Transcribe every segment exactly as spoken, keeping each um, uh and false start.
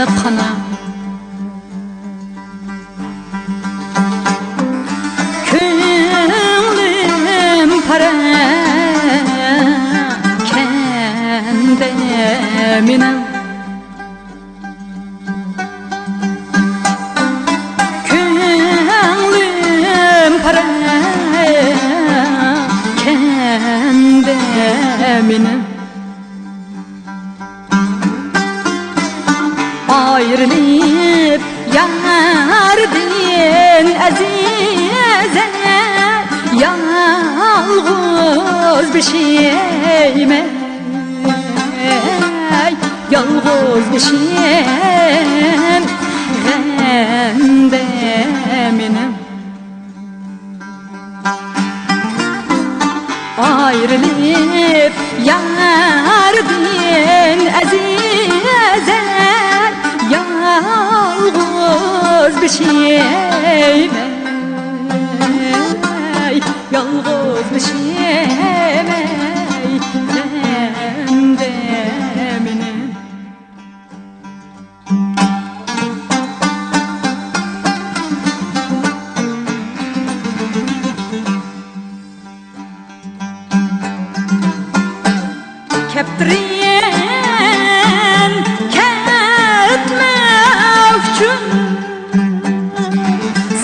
قانا. كۆڭلۈم پاراكەندە مېنىڭ. كۆڭلۈم پاراكەندە مېنىڭ. ئايرىلىپ ياردىن ئەزىزە، يالغۇز بېشىم، يالغۇز بېشىم غەمدە مېنىڭ. ئايرىلىپ ياردىن ئەزىزە، يالغۇز بېشىم، يالغۇز بېشىم غەمدە مېنىڭ. كەپتىرىم كەتمەك ئۈچۈن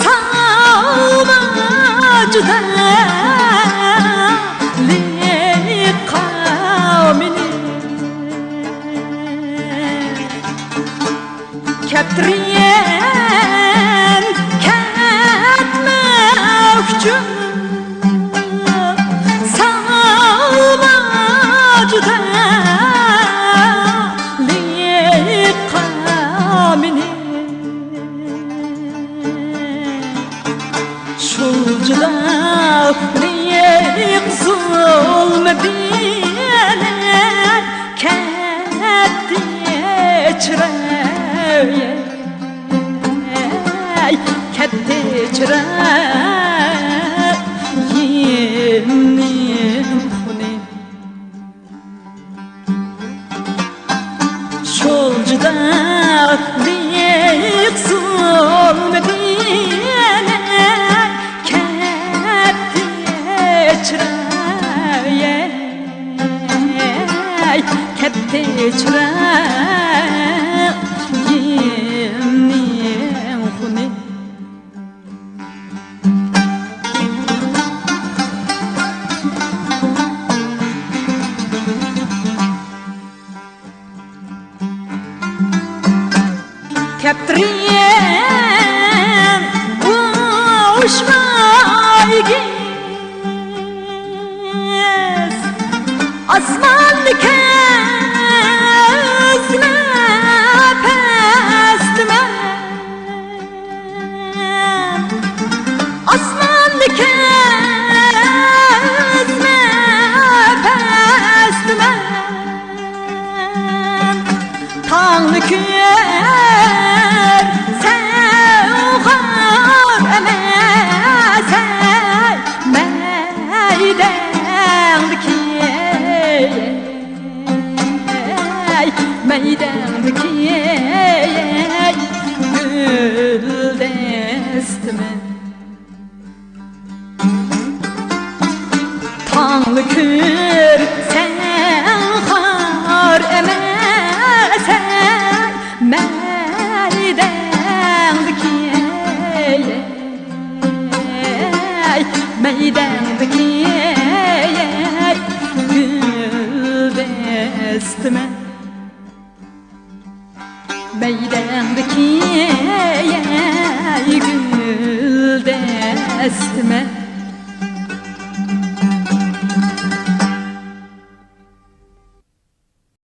سالما جۇدالىققا مېنى. كەپتىرىم كەتمەك ئۈچۈن سالما جۇدالىققا مېنى. شۇ جۇدالىق زۇلمى بىلەن كەتتى چىرايىم، كەتتى چىرايىمنىڭ خۇنى. شۇ جۇدالىق زۇلمى بىلەن كەتتى چىرايىم، كەتتى چىرايىمنىڭ خۇنى. كەپتىرىم ئۇچماي ئېگىز ئاسماننى كۆزلەپ پەستىمەن. ئاسماننى كۆزلەپ پەستىمەن. تاڭنى كۆرسەڭ خار ئەمەس، مەيدەڭدىكى مەيدەڭدىكى گۈلدەستىمە. تاڭنى كۆرسەڭ خار ئەمەس، مەيدەڭدىكى مەيدەڭدىكى گۈلدەستىمە. مەيدەڭدىكى گۈلدەستىمە.